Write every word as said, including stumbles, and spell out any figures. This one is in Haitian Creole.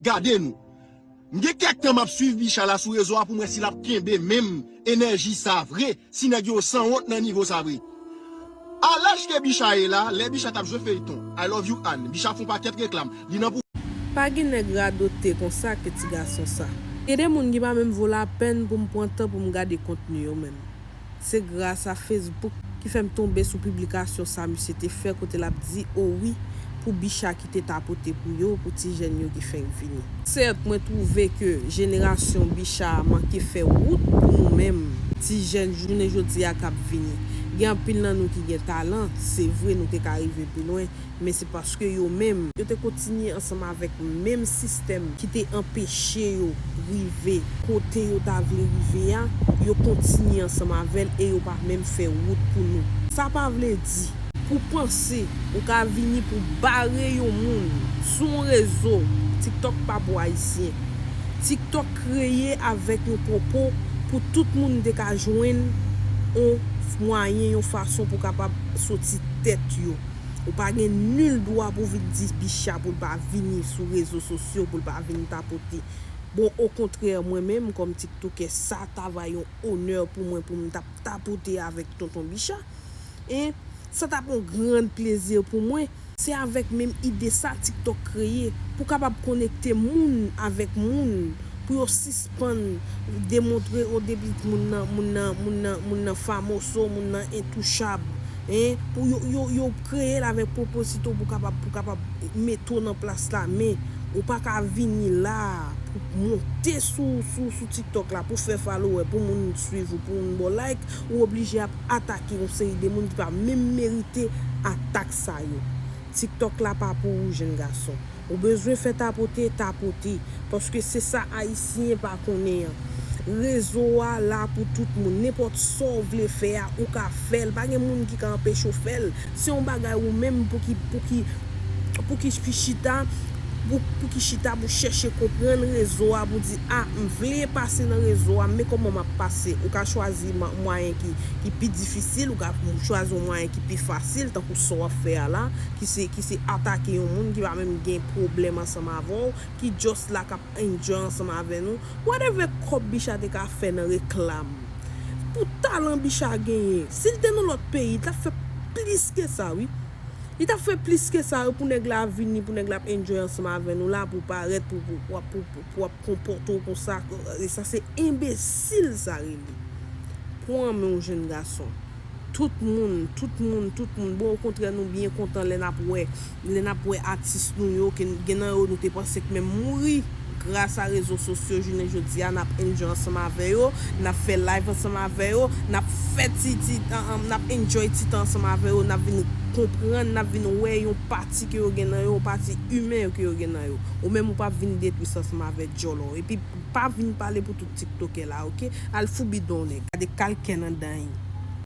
Gade nou. M gen kèk tan m ap swiv Bicha la sou rezo a pou m wè si l ap kenbe menm enèji sa vre, si nèg yo sanwont nan nivo sa vre. A laj ke Bicha ye la, lè Bicha t ap jwe feyton I Love You Ann, Bicha fè yon pakèt reklam. Li nan pou. Pa gen nèg radote konsa ke ti gason sa. Gen de moun ki pa menm vo lapèn pou m pran tan pou m gade kontni yo menm. Se gras a Facebook ki fè m tonbe sou piblikasyon sa misye te fè kote l ap di o wi pou Bicha ki te tapote pou yo, pou ti jèn yo ki fenk vini. Sèt, mwen twouve ke jenerasyon Bicha a manke fè wout pou nou menm, ti jèn jounen jodi a k ap vini. Gen anpil nan nou ki gen talan, se vre nou te ka rive pi lwen, men se paske yo menm, yo te kontinye ansanm avèk menm sistèm ki te anpeche yo rive kote yo ta vle rive a, yo kontinye ansanm avè l e yo pa menm fè wout pou nou. Sa pa vle di pou panse ou ka vini pou bare yon moun sou yon rezo. TikTok pa pou Ayisyen. TikTok kreye avèk yon pwopo pou tout moun te ka jwenn yon mwayen, yon fason pou kapab soti tèt yo. Ou pa gen nil dwa pou vin di Bicha pou l pa vini sou rezo sosyo, pou l pa vin tapote. Bon, okontrè, mwen menm, kòm tiktokè, sa ta va yon onè pou mwen pou m t ap tapote avèk Tonton Bicha. E sa t ap yon gran plezi pou mwen. Se avèk menm ide sa TikTok kreye, pou kapab konekte moun avèk moun, pou yo sispann demontre o depi moun nan, moun nan, moun nan, moun nan famoso, moun nan entouchab. Hein? Pou yo, yo, yo kreye l avèk pwopozito pou kapab, pou kapab mete w nan plas la. Men, ou pa ka vini la pou monte sou, sou, sou TikTok la, pou fè follower, pou moun swiv ou, pou moun ba w like, ou oblije ap atake yon seri de moun ki pa menm merite atak sa yo. TikTok la pa pou ou, jenn gason. Ou bezwen fè tapote, tapote. Paske se sa Ayisyen pa konnen an. Rezo a la pou tout moun. Nenpòt sa w vle fè a, ou ka fè l. Pa gen moun ki ka anpeche w fè l. Se yon bagay ou menm pou ki, pou ki, pou ki, ki chita, pou, pou ki chita, pou chèche konprann rezo a, pou di, a, m vle pase nan rezo a, men kòman m ap pase. Ou ka chwazi ma-, mwayen ki, ki pi difisil, ou ka chwazi yon mwayen ki pi fasil, tankou sa w ap fè a la, ki se, ki se atake yon moun ki pa menm gen pwoblèm ansanm avè w, ki just la k ap enjoy ansanm avè nou. Whatever kòb Bicha te ka fè nan reklam. Pou talan Bicha genyen, si l te nan lòt peyi, li t ap fè plis ke sa, wi. Li t ap fè plis ke sa, wi, pou nèg la vini, pou nèg la ap enjoy ansanm avè nou la, pou parèt, pou, pou, pou, pou, pou, pou ap konpòte w konsa. E sa se enbesil sa rele. Pran men w, jenn gason. Tout moun, tout moun, tout moun. Bon, okontrè, nou byen kontan lè n ap wè, lè n ap wè atis nou yo, ke gen nan yo nou te panse k menm mouri. Gras a rezo sosyo, jounen jodi a, n ap enjoy ansanm avè yo, n ap fè live ansanm avè yo, n ap fè ti, ti, an, an, n ap enjoy ti tan ansanm avè yo, n ap vin konprann, n ap vin wè yon pati ke yo gen nan yo, yon pati imen ke yo gen nan yo. Ou menm ou p ap vin detwi sa ansanm avè djòlò. Epi pa vin pale pou tout tiktokè la, oke? Al fou bidon nèg. Gade kalkèn anndan yo.